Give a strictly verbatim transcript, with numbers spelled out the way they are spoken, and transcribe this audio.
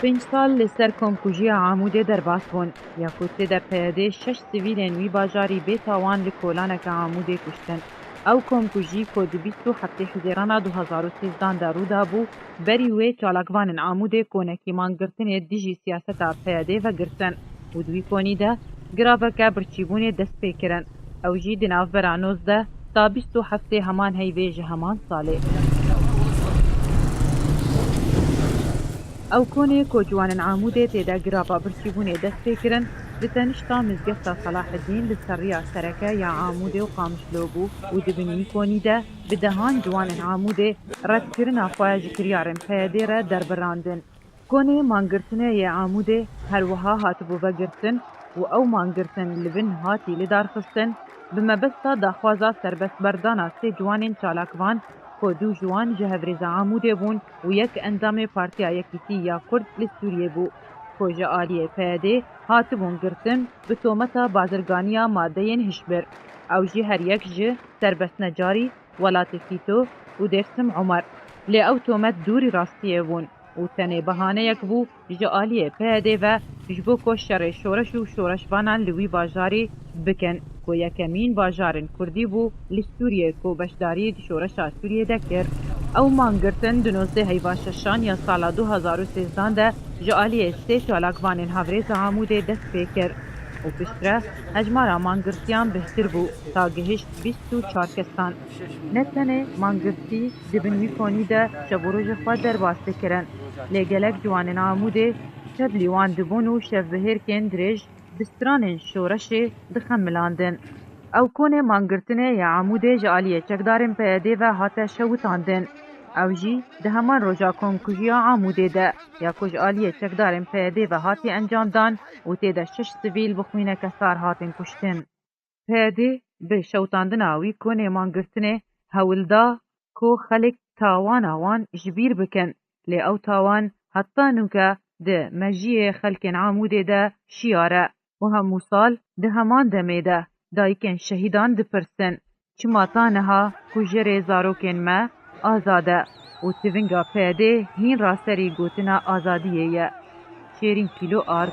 Pênc sal li ser komkujiya Amûdê derbas bûn, ya ku tê de P Y D'ê şeş sivîlên wî bajarî bê tawan li kolaneke Amûdê kuştin. Ew komkujî ku di bîst û heftê Hizêrana du hezar û sêzdan de rû dabû, berî wê çalakvanên Amûdê konekî mangirtinê dijî siyaseta P Y D'ê vegirtin û di wî konî de giraveke birçîbûnê dest pê kirin. Ew jî di navbera nozdeh ta bîst û heftê heman heyvê ji heman salê. Ew konê ku ciwanên Amûdê tê de girava birçîbûnê dest pê kirin, di tenişta mizgefta Selahedîn li ser riya sereke ya Amûdê û Qamişlo bû û di bin wî konî de bi dehan ciwanên Amûdê redkirina xwe ji kiryarên P Y D'ê re derbirandin. Konê mangirtinê yê Amûdê her wiha hatibû vegirtin û ew mangirtin li bin hatî lidarxistin, bi mebesta daxwaza serbestberdana sê ciwanên çalakvan ku du ji wan ji Hevrêza Amûdê bûn û yek endamê Partiya Yekîtî ya Kurd li Sûriyê bû, ku ji aliyê P Y D'ê hatibûn girtin bi tometa bazirganiya madeyên hişbir. Ew jî her yek ji Serbest Necarî, Welatê Fîto û Dêrsim Omer. Lê ew tomet dûrî rastiyê bûn û tenê behaneyek bû ji aliyê P Y D'ê ve ji bo ku şerê şoreş û şoreşvanan li wî bajarî bikin, ku yekemîn bajarên Kurdî bû li Sûriyê ku beşdarî di şoreşa Sûriyê de kir. Ew mangirtin di nozdeh heyva şeşan ya sala du hezar û sêzdan de ji aliyê sê çalakvanên Hevrêza Amûdê dest pê kir û piştre hejmara mangirtiyan bihtir bû ta gihişt bîst û çar kesan. Ne tenê mangirtî di bin wî konî de şev û rojê xwe derbas dikirin, lê gelek ciwanên Amûdê şev lîwan dibûn û şevbihêrkên dirêj bi stranên şoreşê dixemilandin. Ew konê mangirtinê ya Amûdê ji aliyê çekdarên P Y D'ê ve hate şewitandin. Ew jî di heman roja komkujiya Amûdê de ya ku ji aliyê çekdarên P Y D'ê ve hatiye encamdan û tê de şeş sivîl bi xwîneke sar hatin kuştin. P Y D bi şewitandina wî konê mangirtinê hewl da ku xelk tawana wan ji bîr bikin, lê ew tawan heta nûke di mejiyê xelkên Amûdê de şiyar e û hemû sal di heman demê de dayikên şehîdan dipirsin, çima ta niha kujerê zarokên me azad e û tivinga P Y D hîn raserî gotina azadiyê ye. Şêrîn Kîlo Ard.